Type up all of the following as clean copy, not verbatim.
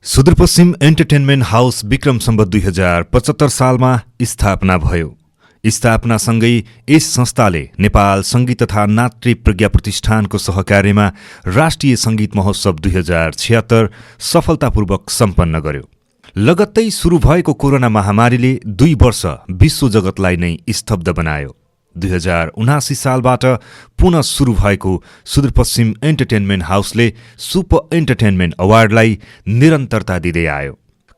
Sudurpashchim entertainment house Vikram Samvat 2075 सालमा स्थापना भयो। स्थापनासँगै यस संस्थाले नेपाल सङ्गीत तथा नाट्य प्रज्ञा प्रतिष्ठानको सहकार्यमा राष्ट्रिय सङ्गीत महोत्सव 2076 सफलतापूर्वक सम्पन्न गर्यो। लगत्तै सुरु भएको कोरोना महामारीले 2 वर्ष विश्व जगतलाई नै स्तब्ध बनायो। 2079 सालबाट पुनः सुरु भएको सुदूरपश्चिम एन्टरटेनमेन्ट हाउसले सुपर एन्टरटेनमेन्ट अवार्डलाई निरन्तरता दिँदै आयो।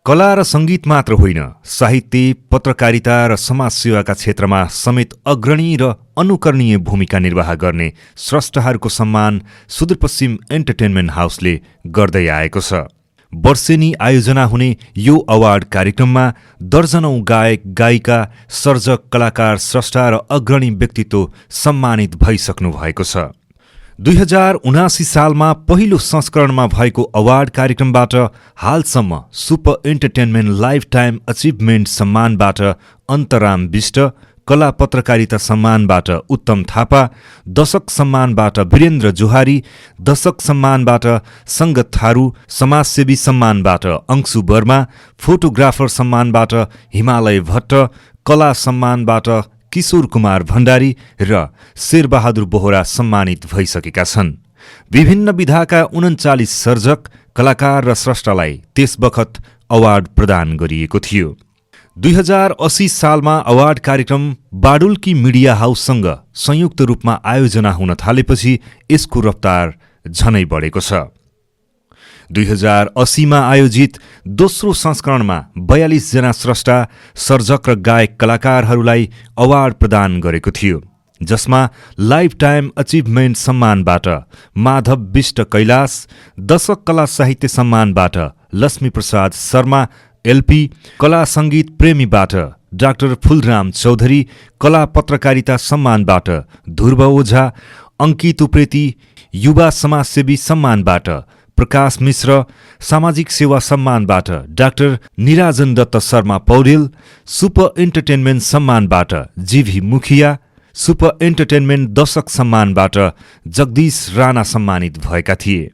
कला र सङ्गीत मात्र होइन, साहित्य, पत्रकारिता र समाजसेवाका क्षेत्रमा समेत अग्रणी र अनुकरणीय भूमिका निर्वाह गर्ने स्रष्टाहरूको सम्मान सुदूरपश्चिम एन्टरटेनमेन्ट हाउसले गर्दै आएको छ। वर्षेनी आयोजना हुने यो अवार्ड कार्यक्रममा दर्जनौं गायक, गायिका, सर्जक, कलाकार, स्रष्टा र अग्रणी व्यक्तित्व सम्मानित भइसक्नु भएको छ। 2079 सालमा पहिलो संस्करणमा भएको अवार्ड कार्यक्रमबाट हालसम्म super entertainment life time achievement सम्मानबाट अन्तराम विष्ट, कला पत्रकारिता सम्मानबाट उत्तम थापा, दशक सम्मानबाट वीरेन्द्र जोहारी, दशक सम्मानबाट सङ्गत थारू, समाजसेवी सम्मानबाट अंशु वर्मा, फोटोग्राफर सम्मानबाट हिमालय भट्ट, कला सम्मानबाट किशोर कुमार भण्डारी र शेरबहादुर बोहरा सम्मानित भइसकेका छन्। विभिन्न विधाका 39 सर्जक, कलाकार र स्रष्टालाई त्यस बखत अवार्ड प्रदान गरिएको थियो। 2080 सालमा अवार्ड कार्यक्रम बाडुल्की मिडिया हाउससँग संयुक्त रूपमा आयोजना हुन थालेपछि यसको रफ्तार झनै बढेको छ। 2080 मा आयोजित दोस्रो संस्करणमा 42 जना स्रष्टा, सर्जक र गायक कलाकारहरूलाई अवार्ड प्रदान गरेको थियो, जसमा लाइफ टाइम अचिभमेन्ट सम्मानबाट माधव विष्ट कैलाश, दशक कला साहित्य सम्मानबाट लक्ष्मी प्रसाद शर्मा एलपी, कला सङ्गीत प्रेमीबाट डाक्टर फुलराम चौधरी, कला पत्रकारिता सम्मानबाट ध्रुव ओझा, अङ्कित उप्रेती, युवा समाजसेवी सम्मानबाट प्रकाश मिश्र, सामाजिक सेवा सम्मानबाट डाक्टर निराजन दत्त शर्मा पौडेल, सुपर एन्टरटेनमेन्ट सम्मानबाट जीभी मुखिया, सुपर एन्टरटेनमेन्ट दशक सम्मानबाट जगदीश राणा सम्मानित भएका थिए।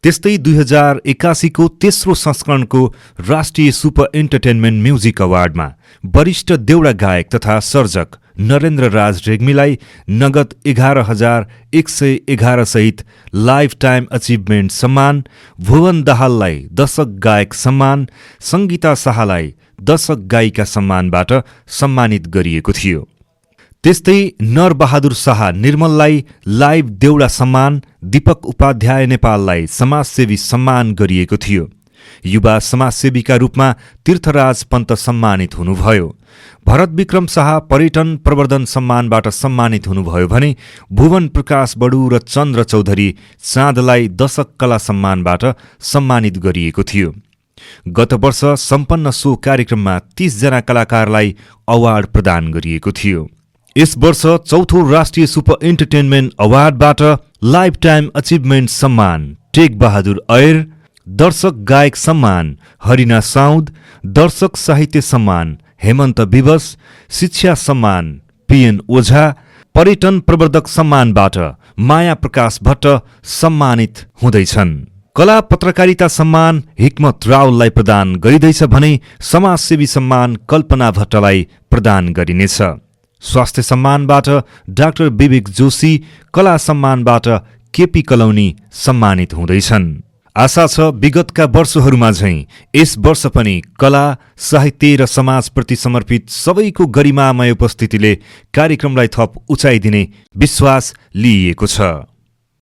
त्यस्तै 2081 को तेस्रो संस्करणको राष्ट्रिय सुपर एन्टरटेनमेन्ट म्युजिक अवार्डमा वरिष्ठ देउडा गायक तथा सर्जक नरेन्द्र राज रेग्मीलाई नगद 11,111 सहित लाइफ टाइम अचिभमेन्ट सम्मान, भुवन दाहाललाई दशक गायक सम्मान, सङ्गीता शाहलाई दशक गायिका सम्मानबाट सम्मानित गरिएको थियो। त्यस्तै नरबहादुर शाह निर्मललाई लाइभ देउडा सम्मान, दीपक उपाध्याय नेपाललाई समाजसेवी सम्मान गरिएको थियो। युवा समाजसेवीका रूपमा तीर्थराज पन्त सम्मानित हुनुभयो। भरत विक्रम शाह पर्यटन प्रवर्धन सम्मानबाट सम्मानित हुनुभयो भने भुवन प्रकाश बडु र चन्द्र चौधरी चाँदलाई दशक कला सम्मानबाट सम्मानित गरिएको थियो। गत वर्ष सम्पन्न सो कार्यक्रममा 30 जना कलाकारलाई अवार्ड प्रदान गरिएको थियो। यस वर्ष चौथो राष्ट्रिय सुपर एन्टरटेनमेन्ट अवार्डबाट लाइफ टाइम अचिभमेन्ट सम्मान टेक बहादुर ऐर, दर्शक गायक सम्मान हरिना साउद, दर्शक साहित्य सम्मान हेमन्त विवश, शिक्षा सम्मान पीएन ओझा, पर्यटन प्रवर्धक सम्मानबाट माया प्रकाश भट्ट सम्मानित हुँदैछन्। कला पत्रकारिता सम्मान हिक्मत रावललाई प्रदान गरिँदैछ भने समाजसेवी सम्मान कल्पना भट्टलाई प्रदान गरिनेछ। स्वास्थ्य सम्मानबाट डाक्टर विवेक जोशी, कला सम्मानबाट केपी कलौनी सम्मानित हुँदैछन्। आशा छ विगतका वर्षहरूमा झैं यस वर्ष पनि कला, साहित्य र समाजप्रति समर्पित सबैको गरिमामय उपस्थितिले कार्यक्रमलाई थप उचाइ दिने विश्वास लिइएको छ।